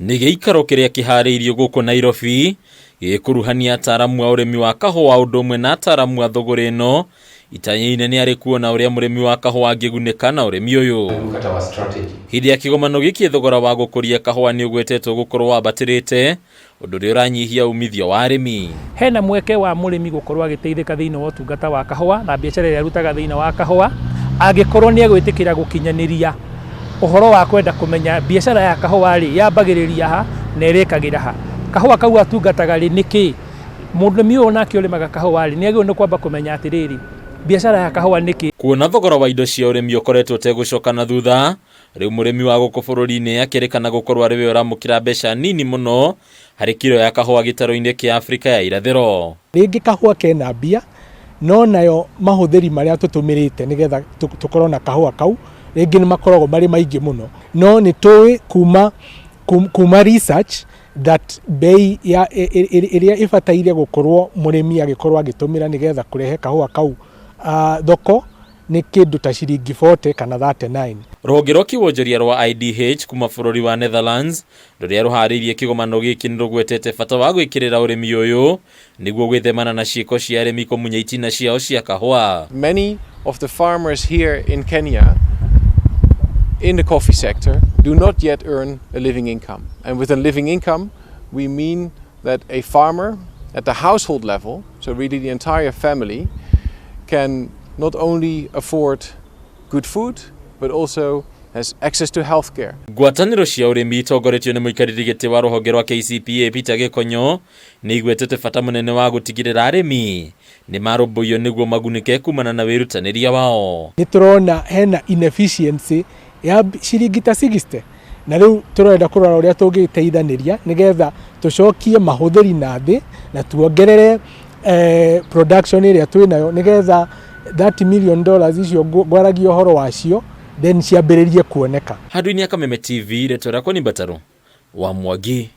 Nĩ gĩikaro kĩrĩa kĩharĩirio gũkũ Nairobi gĩgĩkuruhania ataaramu a ũrĩmi wa kahũa ũndũ ũmwe na ataaramu a thũgũrĩ ĩno. Itanya inene arĩ kuona ũrĩa mũrĩmi wa kahũa angĩgunĩka na ũrĩmi ũyũ. Hĩndĩ ya kĩgomano gĩkĩ thogora wa gũkũria kahũa nĩ ũgwetetwo gũkorwo wambatĩrĩte, ũndũ ũrĩa ũranyihia umithio wa arĩmi. Hena mweke wa mũrĩmi gũkorwo agĩteithĩka thĩinĩ wa ũtungata wa kahũa na biacara ĩrĩa arutaga thĩinĩ wa kahũa, angĩkorwo nĩ egwĩtĩkĩra gũkinyanĩria ũhoro wa kwenda kũmenya biacara ya kahũa rĩ, yambagĩrĩria ha na ĩrĩkagĩra ha. Kahũa kau atungataga rĩ, nĩ kĩĩ? Mũrĩmi ũyũ onake ũrĩmaga kahũa rĩ, nĩ agĩrĩirwo nĩ kwamba kũmenya atĩrĩrĩ, biacara ya kahũa nĩ kĩĩ? Kuona thogora wa indo cia ũrĩmi ũkoretwo ũtegũcoka na thutha, Rĩu mũrĩmi wa gũkũ bũrũri-inĩ akĩrĩkana gũkorwo arĩ we ũramũkĩra mbeca nini mũno harĩ kiro ya kahũa gĩtarũ-inĩ kĩa Afrika ya irathĩro. Rĩngĩ kahũa kena mbia no nayo mahũthĩri marĩa tũtũmĩrĩte nĩgetha tũkorwo na kahũa kau rĩngĩ nĩ makoragwo marĩ maingĩ mũno. No nĩ tũĩ kuma kuma research that bei ya ĩrĩa ĩbataire gũkorwo mũrĩmi agĩkorwo agĩtũmĩra nĩgetha kũrehe kahũa kau thoko nĩ kĩndũ ta ciringi 40 kana 39. Rũhonge rwa kĩwonjoria rwa IDH kuma bũrũri wa Netherlands rũrĩa rũharĩirie kĩgomano gĩkĩ nĩ rũgwetete bata wa gwĩkĩrĩra ũrĩmi ũyũ nĩguo gwĩthemana na ciĩko cia arĩmi kũmunya itina ciao cia kahũa. Many of the farmers here in Kenya in the coffee sector do not yet earn a living income. And with a living income, we mean that a farmer at the household level, so really the entire family, can not only afford good food, but also has access to healthcare. Ngwatanĩro cia ũrĩmi itongoretio nĩ mũikarĩri gĩtĩ wa rũhonge rwa KCPA Peter Gĩkonyo nĩ igwetete bata mũnene wa gũtigĩrĩra arĩmi nĩ marũmbũiyo nĩguo magunĩke kumana na wĩrutanĩria wao. Nĩ tũrona hena inefficiency ya ciringi ta 60 na rĩu tũrenda kũrora ũrĩa tũngĩteithanĩria nĩgetha tũcokie mahũthĩri na thĩ na tuongerere production ĩrĩa twĩ nayo nĩgetha 30 million dollars icio ngwaragia ũhoro wacio then ciambĩrĩrie kuoneka. Handũ-inĩ ya Kameme TV, rĩtwa rĩakwa nĩ Mbatarũ wa Mwangi.